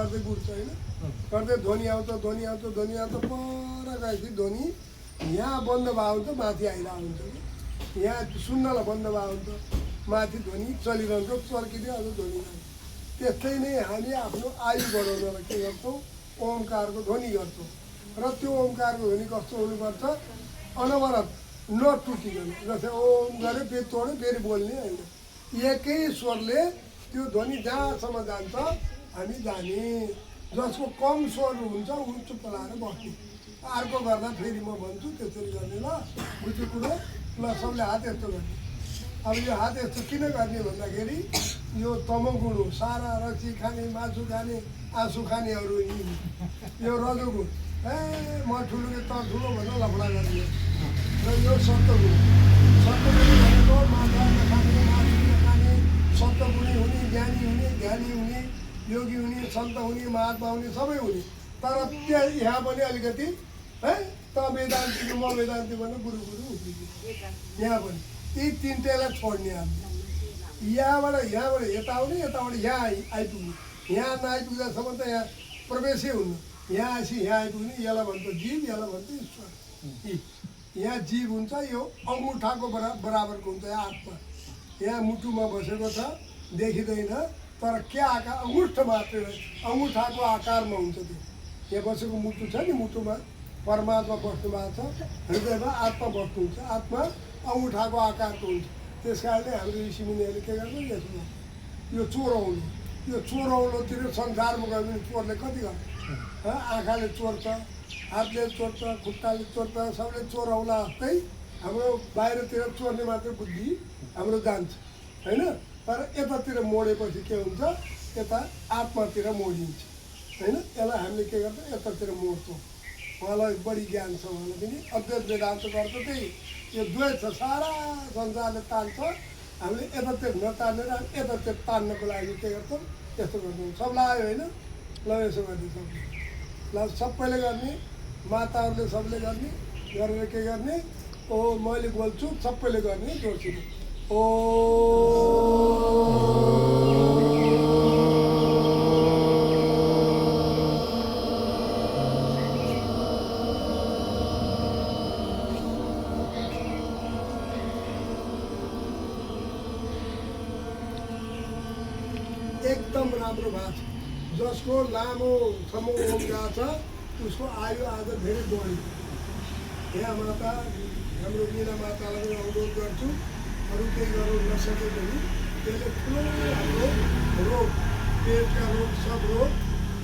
गर्दै गुड्छ होइन गर्दै ध्वनि आउँछ ध्वनि आउँछ ध्वनि आउँछ पर गएपछि ध्वनि यहाँ बन्द भयो हुन्छ माथि आइरहेको हुन्छ कि यहाँ सुन्नलाई बन्द भयो हुन्छ माथि ध्वनि चलिरहन्छ चर्किँदै अझ ध्वनि जान्छ त्यस्तै नै हामी आफ्नो आयु बढाउनलाई के गर्छौँ ओमकारको ध्वनि गर्छौँ र त्यो ओमकारको ध्वनि कस्तो हुनुपर्छ अनवरत नटुटिकन जस्तै ओम गऱ्यो फेरि तोड्यो फेरि बोल्ने होइन एकै स्वरले त्यो ध्वनि जहाँसम्म जान्छ हामी जाने जसको कम स्वर हुन्छ ऊ चुप्प लाएर बस्ने अर्को गर्दा फेरि म भन्छु त्यसरी गर्ने ल बुझ्यो कुरो ल सबले हात यस्तो गर्ने अब यो हात यस्तो किन गर्ने भन्दाखेरि यो तमोगुण हो सारा रक्सी खाने मासु खाने आँसु खानेहरू यो रजोगुण ए म ठुलो त ठुलो भनेर लफडा गर्ने र यो सत्तगुण भनेको माछा नखाने मासु नखाने सत्तगुणी हुने ज्ञानी हुने योगी हुने सन्त हुने महात्मा हुने सबै हुने तर त्यहाँ यहाँ पनि अलिकति है त वेदान्ती म वेदान्ती भन्नु गुरु हुने यहाँ पनि यी तिनटैलाई छोड्ने हामीले यहाँबाट यता आउने यताबाट यहाँ आइपुग्ने यहाँ नआइपुग्दासम्म त यहाँ प्रवेशै हुनु यहाँ आएपछि यहाँ आइपुग्ने यसलाई भन्छ जीव यसलाई भन्छ ईश्वर यहाँ जीव हुन्छ यो अङ्गुठाको बराबरको हुन्छ यहाँ आत्मा यहाँ मुटुमा बसेको छ देखिँदैन तर क्या आकार अङ्गुष्ठ मात्रै अङ्गुठाको आकारमा हुन्छ त्यो यहाँ बसेको मुटु छ नि मुटुमा परमात्मा बस्नु भएको छ हृदयमा आत्मा बस्नुहुन्छ आत्मा अङ्गुठाको आकारको हुन्छ त्यस कारणले हाम्रो ऋषिमुनिहरूले के गर्छ यसमा यो चोरौलोतिर संसारमा गयो भने चोरले कति गर्छ आँखाले चोर्छ हातले चोर्छ खुट्टाले चोर्छ सबले चोरौला जस्तै हाम्रो बाहिरतिर चोर्ने मात्रै बुद्धि हाम्रो जान्छ होइन तर यतातिर मोडेपछि के हुन्छ यता आत्मातिर मोडिन्छ होइन यसलाई हामीले के गर्छ यतातिर मोड्छौँ उहाँलाई बढी ज्ञान छ उहाँलाई पनि अद्वैत वेदान्त गर्छ त्यही यो द्वैत छ सारा संसारले तान्छ हामीले यतातिर नतानेर यतातिर तान्नको लागि के गर्छौँ यस्तो गर्छौँ सबलाई आयो होइन ल यसो गर्ने सबले ल सबैले गर्ने माताहरूले सबले गर्ने गरेर के गर्ने ओ मैले बोल्छु सबैले गर्ने जोडसित ओ एकदम राम्रो भएको छ जसको लामोसम्म ओम गएको छ उसको आयु आज धेरै बढ्यो यहाँ माता हाम्रो मीना मातालाई पनि अनुरोध गर्छु अरू केही गर्नु नसके पनि त्यसले ठुलो हाम्रो रोग पेटका रोग सब रोग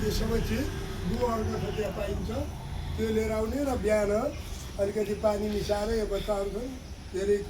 यो सबै चिज गुवाहरूको छ त्यहाँ पाइन्छ त्यो लिएर आउने र बिहान अलिकति पानी मिसाएर यो बच्चाहरू धेरै